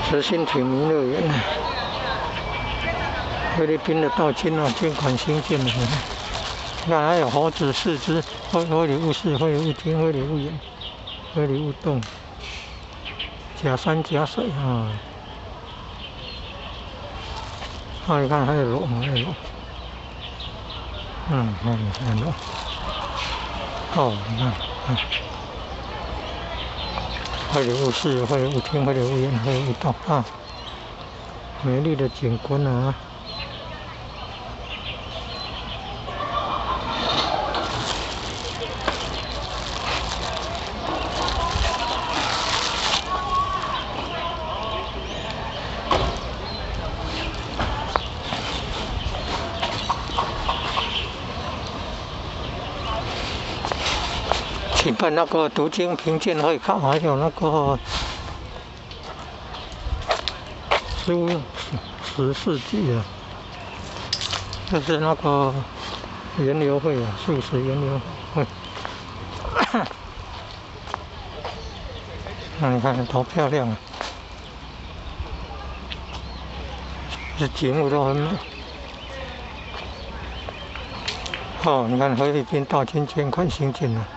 十新亭民樂園，菲律賓的道親啊，捐款興建的。你看還有猴子四隻，會理勿視，會理勿聽，會理勿言，會理勿動。假山假水啊！啊，你看還有龍，還有龍。嗯，看看龍。哦，你看，嗯。會理勿視，會理勿聽，會理勿言，會理勿動啊！美麗的景觀啊！舉辦那個讀經評鑑會考，還有那個書十世紀啊，就是那個園遊會啊，素食園遊會。那你看多漂亮啊！這景物都很美。哦，你看菲律賓道親捐款興建的。